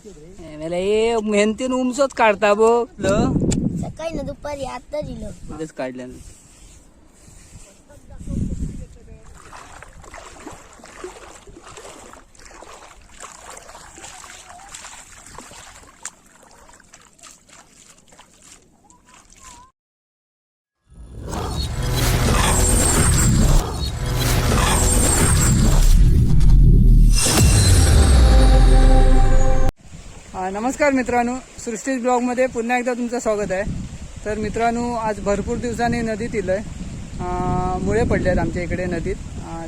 हे मेहनतीन उमसोच काढता बघ. सकाळी ना दुपारी आता दिलं. मध्येच काढल्या. नमस्कार मित्रांनो, सृष्टीज ब्लॉगमध्ये पुन्हा एकदा तुमचं स्वागत आहे. तर मित्रांनो, आज भरपूर दिवसांनी नदीत इलं आहे. मुळे पडले आहेत आमच्या इकडे नदीत.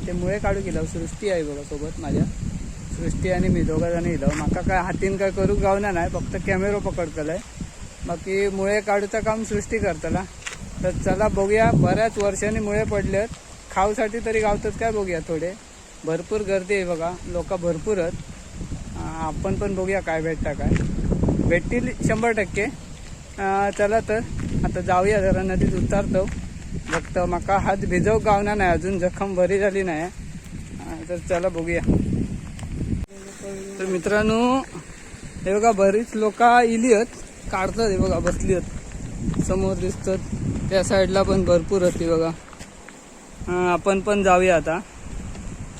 ते मुळे काढू गेलो. सृष्टी आहे बघा सोबत माझ्या. सृष्टी आणि मी दोघा जण इलो. माका काय हातीन काय करू गावना नाही, फक्त कॅमेरो पकडतलाय. बाकी मुळे काढूचं काम सृष्टी करतला. तर चला बघूया, बऱ्याच वर्षांनी मुळे पडले आहेत, खाऊसाठी तरी गावतात काय बघूया. थोडे भरपूर गर्दी आहे बघा, लोक भरपूर आहेत. आपण पण बघूया काय भेटता काय भेटतील 100%. चला तर आता जाऊया जरा नदीत उतारतो. बघतो माका हात भिजव गावना नाही, अजून जखम बरी झाली नाही. तर चला बघूया. तर मित्रांनो, हे बघा बरीच लोक इली आहेत, काढतात. हे बघा बसली आहेत समोर दिसतात. त्या साईडला पण भरपूर होती बघा. आपण पण जाऊया आता.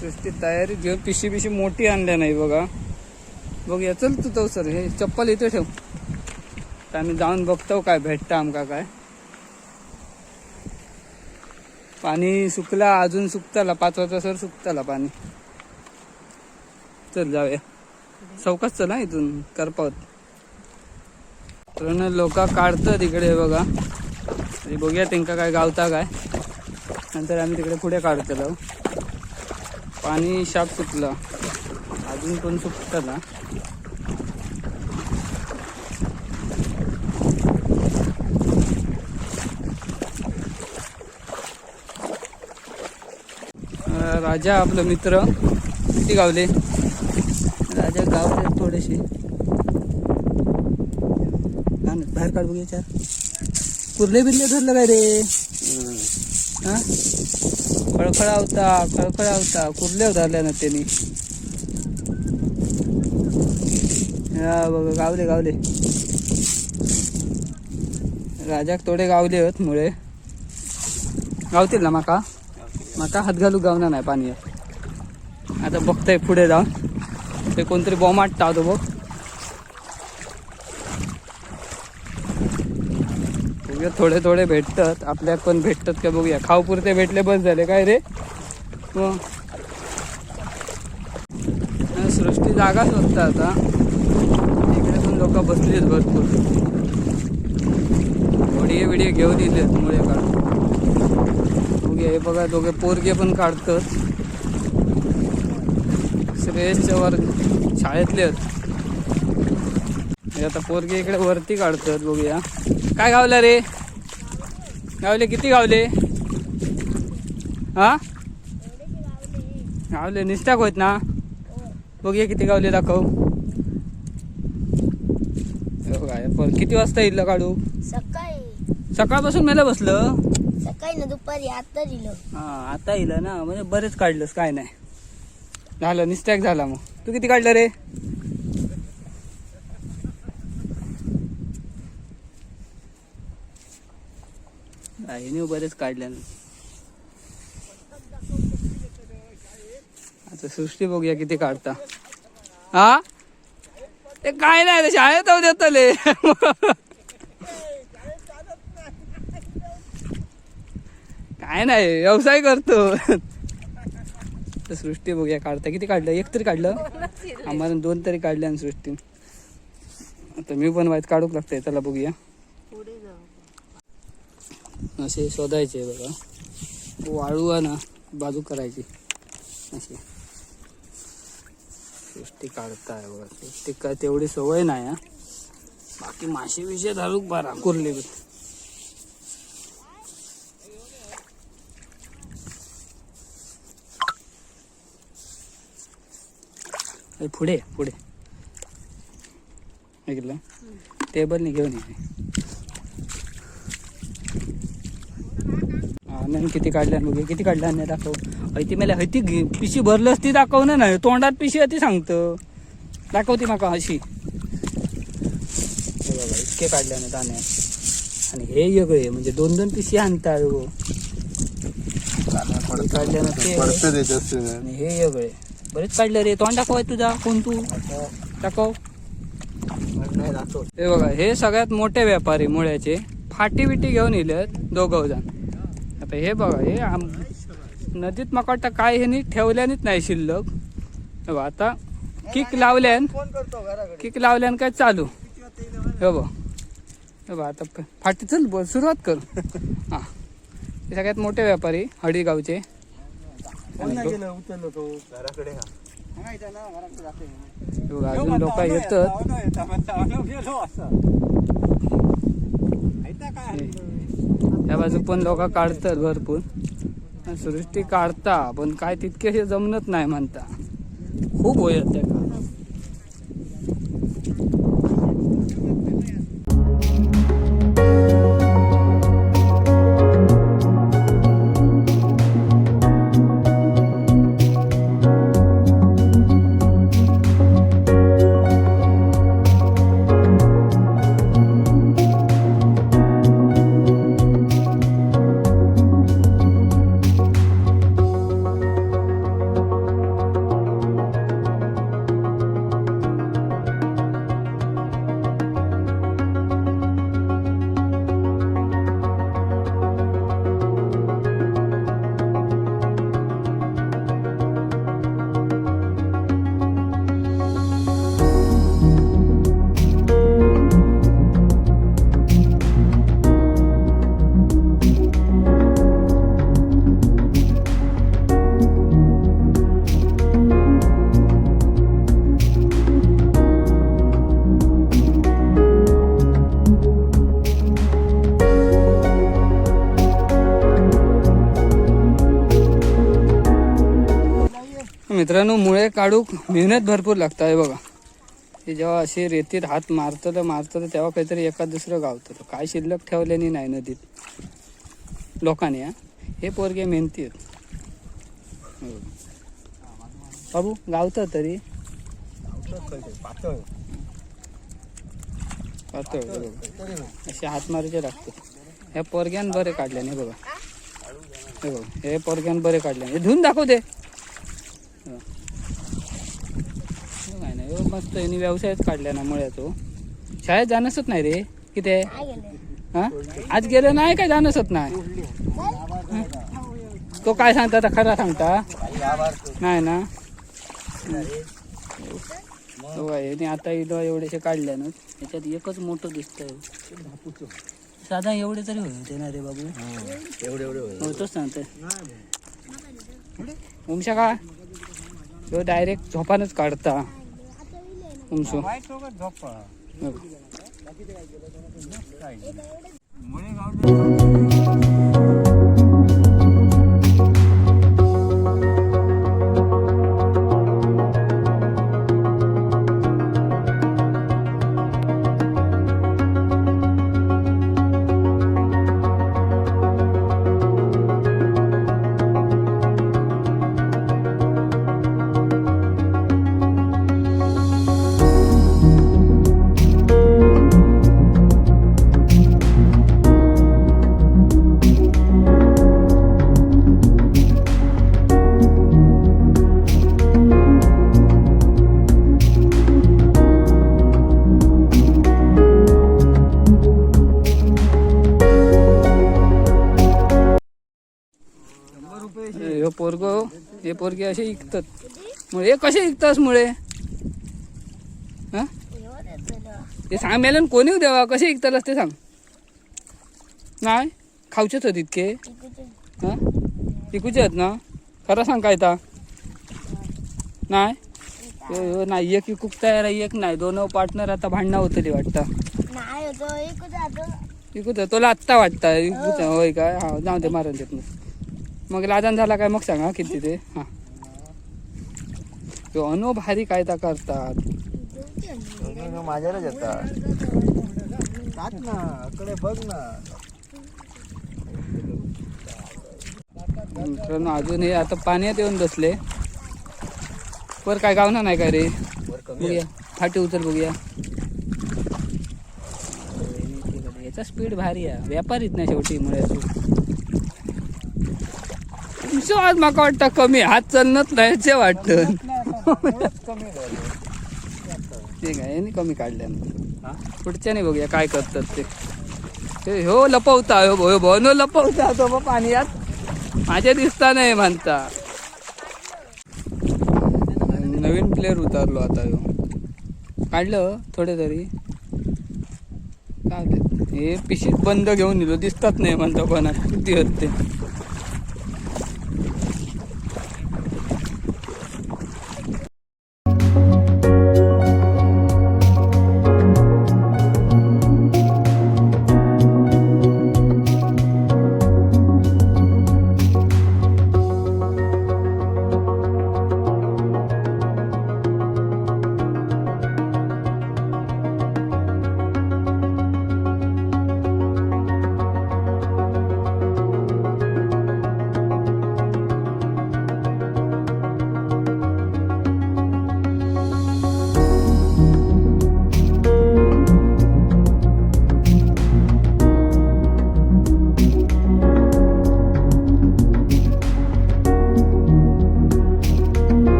सृष्टी तयारी घेऊन पिशी पिशी मोठी आणल्या नाही बघा. बघूया. चल तू तो सर, हे चप्पल इथे ठेव. तर आम्ही जाऊन बघतो काय भेटतं आमका काय. पाणी सुकला, अजून सुकताला, 5 वाजता सर सुकताला पाणी. चल जाऊया, चौकात चला इथून करपावत. तर लोक काढतात इकडे बघा. आणि बघूया त्यांका काय गावता काय. नंतर आम्ही तिकडे पुढे काढतलो. पाणी शाप सुकलं, अजून पण सुकताला. राजा आपलं मित्र किती गावले राजा? गावले थोडेसे. हा ना, बाहेर काढ बघूया चार. कुर्ले बिरले धरलं काय रे? हा खळखळावता खळखळावता कुर्ले धरल्या ना त्यांनी. हा बघा गावले गावले राजाक थोडे गावले होत. मुळे गावतील ना माका? माका हात घालू गावना नाही पाणी. आता बघतंय पुढे जाऊन ते कोणतरी बॉम्ब तो बघ. बघूया थोडे थोडे भेटतात आपल्यात पण भेटतात का बघूया. खाऊपुरते भेटले बस झाले काय रे. मग आणि सृष्टी जागा शोधता आता. इकडे पण लोक बसली आहेत भरपूर. होडिये बिडिये घेऊन येले मुळे काढून. बघूया. हे बघा दोघे पोरगे पण काढतात. श्रेयसच्या वर शाळेतले आहेत हे. आता पोरगे इकडे वरती काढतात. बघूया काय गावलं रे. गावले किती गावले? हा गावले निस्ताक होत ना. बघूया किती गावले दाखव. हे बघा, हे पोर किती वाजता येईल काढू? सकाळी. सकाळपासून मेला बसलं. सकाळी ना दुपारी आता दिलं. हा आता येईल ना, म्हणजे बरेच काढलंस. काय नाही झालं, निस्टॅक झाला. मग तू किती काढलं रे? नाही बरेच काढले ना. आता सृष्टी बघूया किती काढता. हा ते काय नाही, ते शाळेत जाऊ देतले. काय नाही, व्यवसाय करतो. तर सृष्टी बघूया काढता किती काढलं. एक तरी काढलं आम्हाला, 2 तरी काढले आणि सृष्टी. आता मी पण वाईट काढूक लागतंय. चला बघूया. असे शोधायचे बघा. वाळू आहे ना बाजू करायची असे. सृष्टी काढताय बघा. सृष्टी काय तेवढी सवय नाही हा. बाकी मासे विषय धरूक बरा कुर्ले बी. अरे पुढे पुढे ऐकलं टेबलने घेऊन ये. आनंद किती काढल्या बघूया. किती काढल्या नाही दाखव. हयती मेल्या हयती पिशी भरलं असती दाखव ना. नाही तोंडात पिशी आहे ती सांगतं. दाखवती माका अशी. इतके काढले ना दाणे. आणि हे वेगळे म्हणजे दोन दोन पिशी आणता हो. हे काढले ना ते. पडते त्याच्यात. आणि हे वेगळे बरेच काढले रे. तोंड दाखवाय तुझा, कोण तू दाखव. हे बघा, हे सगळ्यात मोठे व्यापारी मुळ्याचे. फाटी बिटी घेऊन इलेत दोघं जण. आता हे बघा, हे नदीत माका वाटतं काय ह्यांनी ठेवल्यानीच नाही शिल्लक. हे बघा, आता किक लावल्यान, किक लावल्यान काय चालू. हे बघ, हे बघ, आता फाटी चल बोल, सुरुवात कर. हा, हे सगळ्यात मोठे व्यापारी हडी गावचे. हे बघा, अजून लोक येतात. त्या बाजू पण लोक काढतात भरपूर. सृष्टी काढता पण काय तितकेसे जमनत नाही म्हणता, खूप होयत त्या. मित्रांनो, मुळे काढूक मेहनत भरपूर लागतं आहे बघा. ते जेव्हा असे रेतीत हात मारतं तर मारतं, तेव्हा काहीतरी एखाद दुसरं गावतं. काय शिल्लक ठेवल्यानी नाही नदीत लोकांनी. हा, हे पोरगे मेहनती आहेत. हो. बाबू गावतं तरी पातळ बघा. असे हात मारूचे लागतात. ह्या पोरग्यान बरे काढले नाही बघा. हे बघा, हे पोरग्यान बरे काढले. हे धुवून दाखवते. काय नाही हो, मस्त यांनी व्यवसायच काढला ना मुळ्याचो. शाळेत जाणसच नाही रे किती. काय गेलं? हा, आज गेलं नाही काय, जाणसच नाही. तो काय सांगता आता, खरा सांगता नाही ना. हो काय, यांनी आता इलो एवढेसे काढले ना, त्याच्यात एकच मोठं दिसतंय. साधा एवढे तरी होते ना रे बाबू. एवढे एवढे. होतोच सांगते उमशा का तो डायरेक्ट झोपानच काढता उमसो. हे पोरग, हे पोरगे असे इकतात मुळे. कसे इकतास मुळे? हा, ते सांग मेलन कोणी देवा कसे इकतालस ते सांग. नाही खावचेच होत इतके. हा, इकूचे आहेत ना, खरं सांग काय ता नाही. ह्यो नाही एक इकूक तयार आहे, एक नाही. दोन पार्टनर आता भांडणं होतली वाटतं. नाही होतो, एकच आता. इकूच तुला आत्ता वाटतं इकूच होय काय. हा, जाऊ दे, मारून देत मग. मग लाजान झाला काय मग सांगा किती ते. हा, ह्यो अनो भारी काय ता करतात. माझ्यालाच येतात ना, कडे बघ ना. मित्रांनो, अजून हे आता पाण्यात येऊन बसले. वर काय गावना नाही काय रे? वर कमी. बघूया, फाटी उचल बघूया. याचा स्पीड भारी आहे, व्यापारीत नाही शेवटी मुळ्याचो. तुमचं आज माका वाटतं कमी हात चलनच नाही वाटतं. कमी झाले. ठीक आहे, यांनी कमी काढल्या. पुढच्याने बघूया काय करतात ते. हे हो लपवता, हो हो भोनो लपवता तो बा पाण्यात माझ्या दिसता नाही म्हणता. नवीन प्लेअर उतारलो आता ह्यो. काढलं थोडे तरी काय ते. हे पिशीत बंद घेऊन दिलो, दिसतात नाही म्हणता कोणा किती होत ते.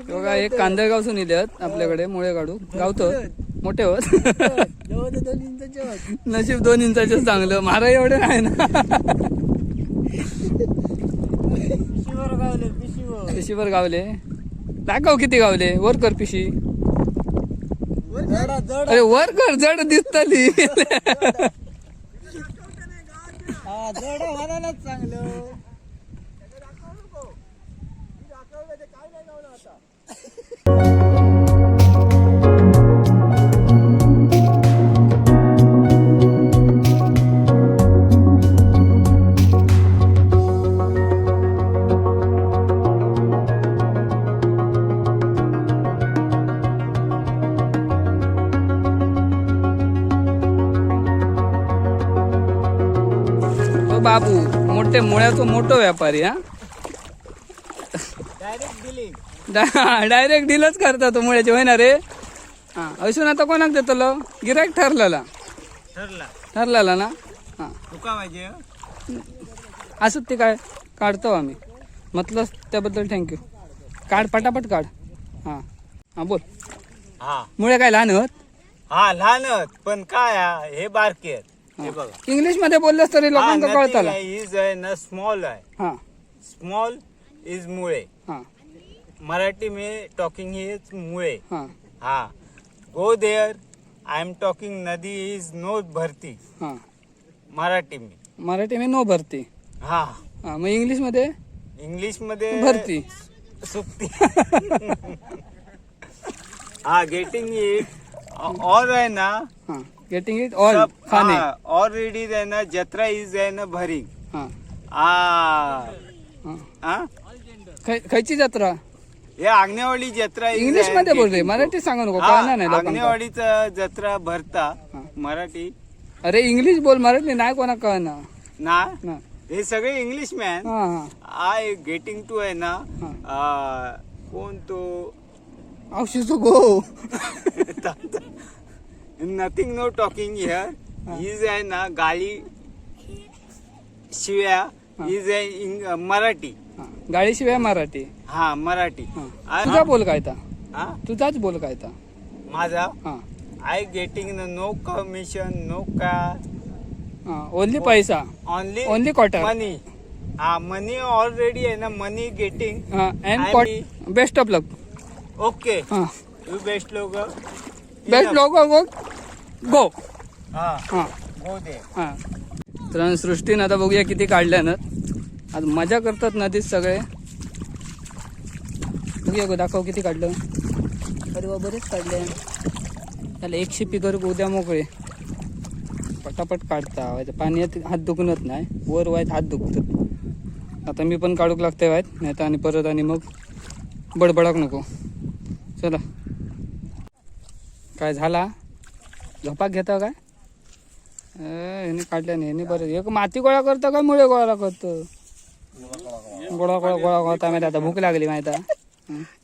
बघा, एक कांदळगावसून इल्यात आपल्याकडे मुळे काढू. गावतो मोठे होत. जवळ 2 इंचाचे होत. नशीब 2 इंचाचे चांगलं, मारा एवढे नाही ना. पिशीवर गावले, पिशीवर. पिशीवर गावले. दाखव किती गावले, वर कर पिशी. जड जड. अरे वर कर, जड दिसतली. हा जड म्हणायलाच चांगलं. तो बाबू मोठे मुळ्याचो मोठो व्यापारी हा. डायरेक्ट दिली. डायरेक्ट डीलच करता तो मुळ्याचे, होय ना रे? हा, असून आता कोणाक देतलो गिरायक ठरलेला? ठरला. ठरलेला ना? हा. तुका पाहिजे? असं ते काय काढतो आम्ही म्हटलं, त्याबद्दल thank you. काढ पटापट काढ. हां हां, बोल. हा. मुळे काय लहान होत? हा, लहानच पण काय हा, हे बारके आहेत. हे बघा. इंग्लिश मध्ये बोललंस तरी लोकांना कळताला. Is आहे ना, स्मॉल आहे. हां. स्मॉल is मुळे. हां. मराठी में टॉकिंग is मुळे. हां. हा, go there I am talking नदी is no भरती. हां. मराठी में. मराठी में नो भरती. हा. हां, मग इंग्लिश मध्ये? इंग्लिश मध्ये भरती. सुक्ती. हा, गेटिंग it और आहे ना. हां, गेटिंग it all खाणे. ऑलरेडी आहे ना, जत्रा is आहे ना भरिंग. हां. आ. हां. हा. खयची जत्रा? हे आग्नेवाडी जत्रा is English मध्ये बोल रे, getting Marathi सांगू नको. हा, कळणार नाही लोकांना. आग्नेवाडीचा जत्रा भरता. हा. मराठी. अरे इंग्लिश बोल, मराठी नाही कोणा कळणार. ना. ना. हे सगळे इंग्लिश मॅन. हां हां. I getting to आहे ना. हा. कोण तो? औषधो गो. Nothing no talking here is आहे ना, गाली शिव्या is आहे मराठी. गाळीशिवाय मराठी. हा, मराठी. हा. तुझा बोल काय ता. हा? तुझाच बोल काय ता. माझा? हा. I getting no commission no का. हा, ओनली पैसा. Only Only quarter. मनी. हा, मनी ऑलरेडी आहे ना, money getting. And best of luck. Okay. हा. You best लोक. बेस्ट लोक गो गो. हा. हा. गो दे. हा, तर सृष्टीनं आता बघूया किती काढल्या ना. आज मजा करतात नदीत सगळे. बघूया गो, दाखव किती काढलं. अरे वा, बरेच काढले. त्याला एक शिपी करू, उद्या मोकळे. पटापट काढता व्हायचं, पाण्यात हात दुखणत नाही, वर वायत हात दुखतात. आता मी पण काढूक लागते वायत, नाही तर आणि परत आणि मग बडबडाक नको. चला, काय झाला, झोपाक घेता काय? ह्याने काढल्या नाही, ह्याने बरं. एक माती गोळा करतो काय मुळे गोळा करतो? गोळा गोळा गोळा गोळा माहिती आता भूक लागली माहिती आहे.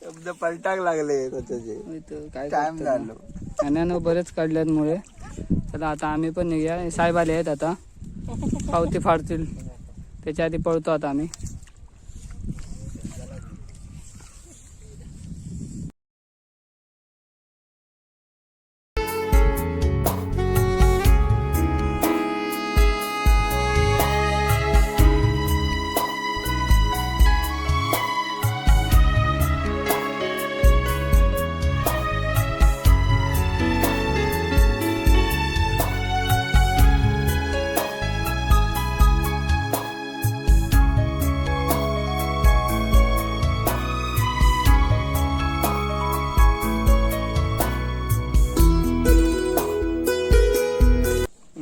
शब्द पलटाक लागले त्याचे. इथं काय टाइम करतो झालो. अन्यानं बरेच काढल्यात मुळे. चला आता आम्ही पण निघूया. साहेब आले आहेत आता, पावती फाडतील त्याच्या आधी पळतो आता आम्ही.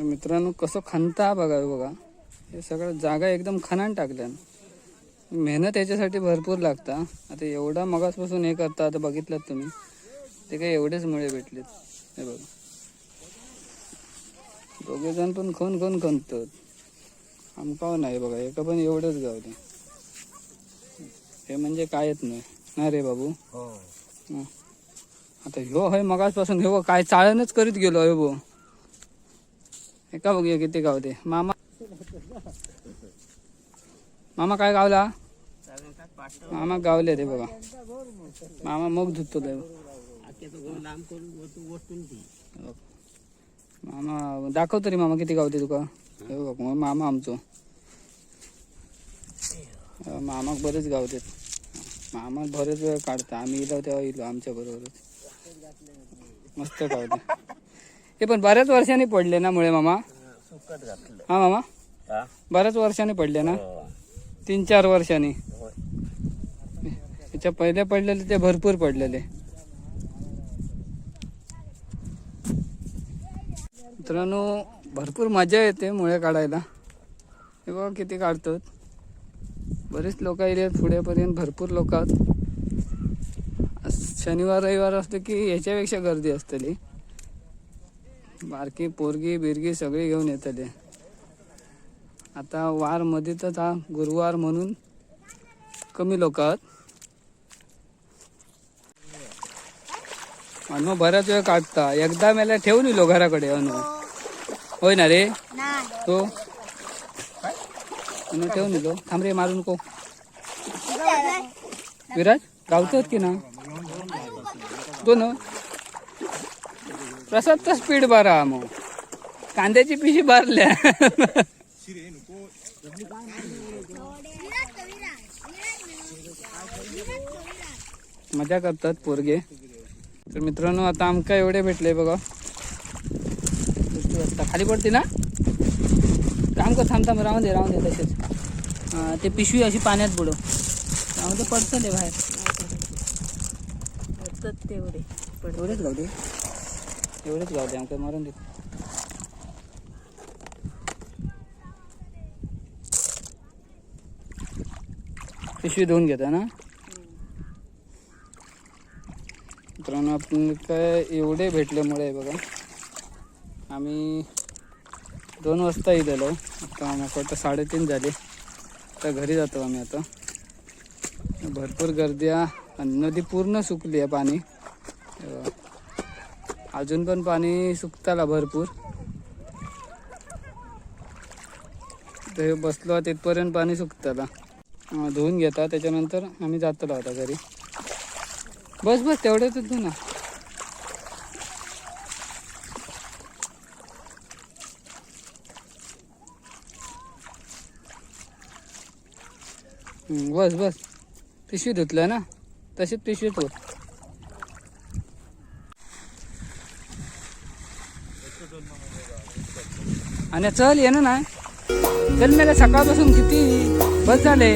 मित्रांनो कसं खणता बघा, हे बघा हे सगळं जागा एकदम खणान टाकल्या. मेहनत याच्यासाठी भरपूर लागता. आता एवढा मगासपासून हे करता, आता बघितलं तुम्ही ते काही एवढेच मुळे भेटलेत. हे बघा दोघे जण पण खण खण खणतात, आमका नाही बघा एका पण एवढंच गावते. हे म्हणजे कायच नाही ना रे बाबू. हो. हं. आता ह्यो हय मगासपासून ह्यो काय चाळणच करीत गेलो ह्यो भाऊ. एका बघूया किती गावते मामा. मामा काय गावला? मामा गावले ते बघा. मामा मग धुतो ते. मामा दाखव तरी मामा किती गावते तुका. हे बघ मग मामा आमचो. मामाक बरेच गावतेत. मामा बरेच वेळ काढता. आम्ही इलो तेव्हा इलो आमच्या बरोबरच मस्त गावते. हे पण बऱ्याच वर्षांनी पडले ना मुळे मामा. सुकत घातलं. हा मामा हा? बऱ्याच वर्षांनी पडले ना, हो. 3-4 वर्षांनी. होय. त्याच्या पहिले पडलेले ते भरपूर पडलेले. मित्रांनो भरपूर मजा येते मुळे काढायला. हे बघा किती काढतात. बरेच लोक येले पुढेपर्यंत, भरपूर लोक आहेत. आज शनिवार रविवार असलं की ह्याच्यापेक्षा गर्दी असतली. बारकी पोरगी बिरगी सगळी घेऊन येतले. आता वार मध्येच हा गुरुवार म्हणून कमी लोक आहेत. आणि मग बऱ्याच वेळ काढता. एकदा मेला ठेवून इलो घराकडे अनु. होय ना रे? तो अनु ठेवून इलो. थांब रे मारू नको. विराज गावतात की ना दोन प्रसाद तर स्पीड बारा मग कांद्याची पिशी भरल्या. मजा करतात पोरगे. तर मित्रांनो आता आमका एवढे भेटले बघा. आता खाली पडते ना काम कर. थांब थांब राहून दे राहून दे तसेच. ते पिशवी अशी पाण्यात बुडव. राहून दे पडतं ते बाहेर. तेवढे एवढेच गाव दे, एवढेच गाव दे आमका मारून दे. पिशवी धुवून घेता ना. मित्रांनो आपण काय एवढे भेटल्यामुळे बघा आम्ही 2 वाजता इलेलो. आता आम्हाला वाटतं 3:30 झाले. आता घरी जातो आम्ही. आता भरपूर गर्दी आहे आणि नदी पूर्ण सुकली आहे पाणी. अजून पण पाणी सुकताला भरपूर. ते बसलो तिथपर्यंत पाणी सुकताला. धुवून घेता त्याच्यानंतर आम्ही जातो आता घरी. बस बस तेवढ्याच धु ना. बस बस पिशवी धुतलं ना तशीच पिशवीत होत. आणि चल ये ना ना चल मेला सकाळपासून किती बस झाले.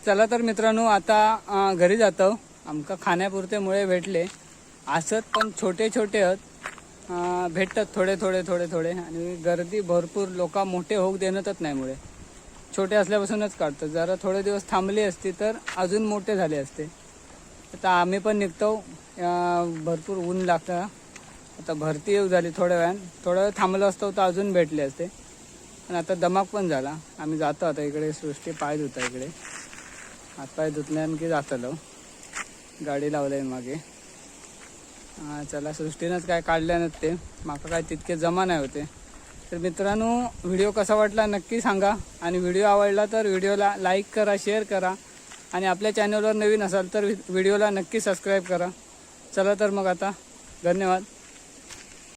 चला तर मित्रांनो, आता घरी जातो. आमका खाण्यापुरते मुळे भेटले असत, पण छोटे छोटे आहेत. भेटतात थोडे थोडे थोडे थोडे आणि गर्दी भरपूर. लोक मोठे होऊ देणतच नाही मुळे. छोटे असल्यापासूनच काढतो. जरा थोडे दिवस थांबली असती तर अजून मोठे झाले असते. आता आम्ही पण निघतो. भरपूर ऊन लागतं आता. भरती येऊ झाली थोड्या वेळान. थोडा वेळ थांबलो असतो तर अजून भेटले असते, पण आता दमाक पण झाला. आम्ही जातो आता. इकडे सृष्टी पाय धुता. इकडे हातपाय धुतल्यान की जातलो. गाडी लावलंय मागे. हा, चला. सृष्टीनंच काय काढल्यानं ते माका काय तितके जमा नाही होते. तर मित्रांनो, व्हिडिओ कसा वाटला नक्की सांगा आणि व्हिडिओ आवडला तर व्हिडिओला लाईक करा, शेअर करा आणि आपल्या चॅनलवर नवीन असाल तर व्हिडिओला नक्की सबस्क्राईब करा. चला तर मग आता, धन्यवाद.